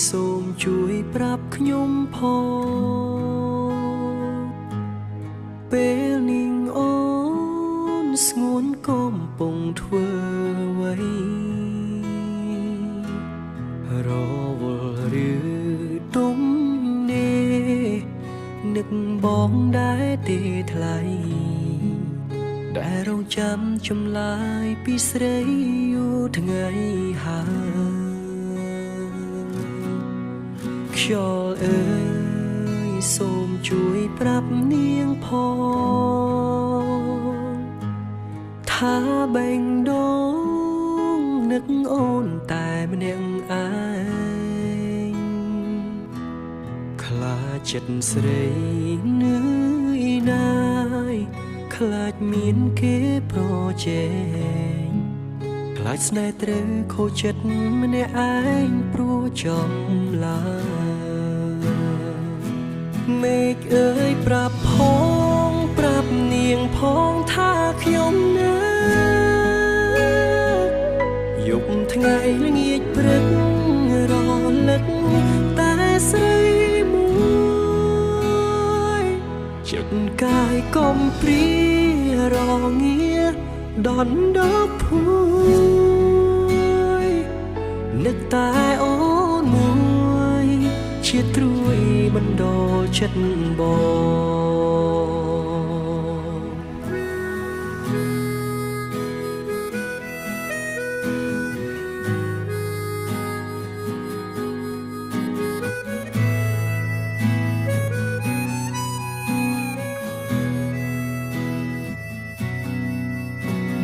សូមជួយប្រាប់ខ្ញុំផងពេលនាងអូនស្ងួនកំពុងធ្វើអ្វីរវល់ឬទុំនេះនឹកបងដែរទេថ្លៃដែលរងចាំចម្លើយពីស្រីយូរថ្ងៃហើយខ្យល់អើយសូមជួយប្រាប់នាងផងថាបេងដូងនឹកអូនតែម្នាក់ឯងខ្លាចចិត្តស្រីនឿយណាយខ្លាចមានគេប្រជែងខ្លាចស្នេហ៍ត្រូវខូចចិត្តម្នាក់ឯងព្រោះចំឡើយមេឃអើយប្រាប់ផងប្រាប់នាងផងថាខ្ញុំណាយប់ថ្ងៃល្ងាចព្រឹករលឹកតែស្រីមួយចិត្តកាយកំព្រារងាដណ្ដប់ភួយនឹកតែអូនមួយជាត្រួយបណ្ដោចិត្តបង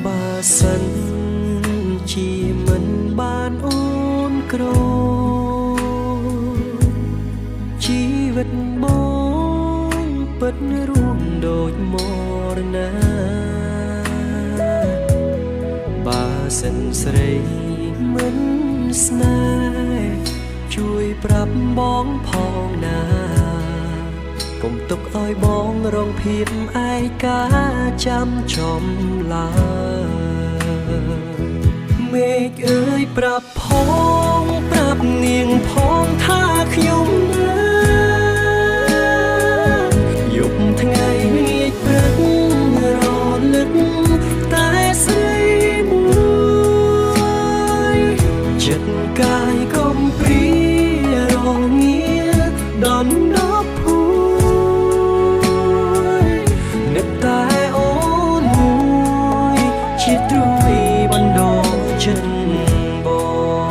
បើសិនជាមិនបានអូនក្រជីវិតបងពិតរួមដូចមរណាបើសិនស្រីមិនស្នេហ៍ជួយប្រាប់បងផងណាកុំទុកឲ្យបងរងភាពឯកាចាំចំឡើយមេឃអើយប្រាប់ផងប្រាប់នាងផងថាខ្ញុំណាយប់ថ្ងៃល្ងាចព្រឹករលឹកតែស្រីមួយចិត្តកាយកំព្រារងាដណ្ដប់ភួយនឹកតែអូនមួយជាត្រួយបណ្ដោចិត្តបង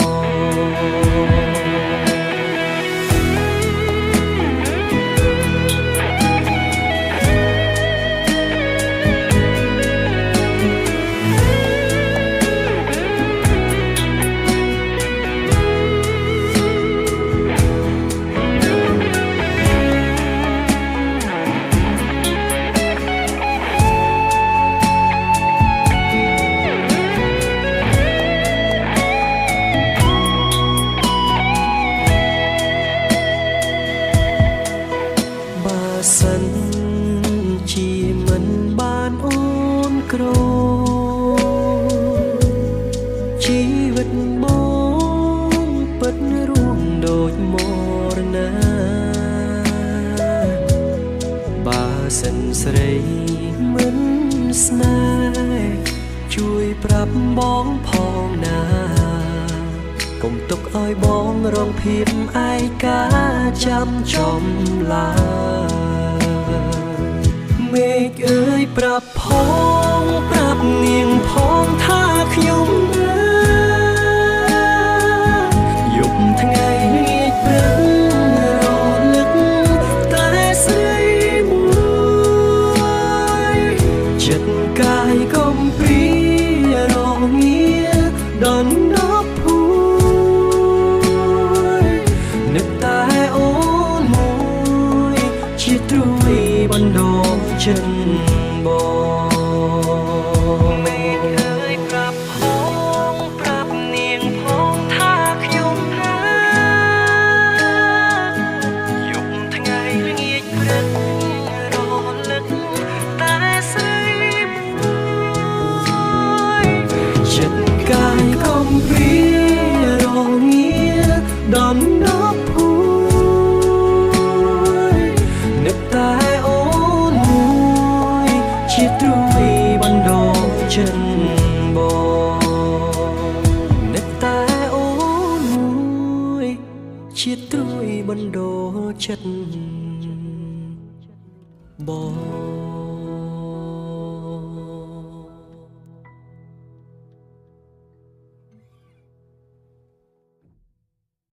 បើសិនជាមិនបានអូនក្រជីវិតបងពិតរួមដូចមរណាបើសិនស្រីមិនស្នេហ៍ជួយប្រាប់បងផងណាកុំទុកឲ្យបងរងភាពឯកាចាំចំឡើយមេឃអើយប្រាប់ផងប្រាប់នាងផងថាខ្ញុំណាយប់ថ្ងៃល្ងាចព្រឹករលឹកតែស្រីមួយចិត្តកាយកំព្រារងាដណ្ដប់ភួយនឹកតែអូនមួយជាត្រួយបណ្ដោចិត្តបងមេឃអើយប្រាប់ផងប្រាប់នាងផងថាខ្ញុំណាយប់ថ្ងៃល្ងាចព្រឹករលឹកតែស្រីមួយចិត្តកាយកំព្រារងាដណ្ដប់ ចិត្តបង។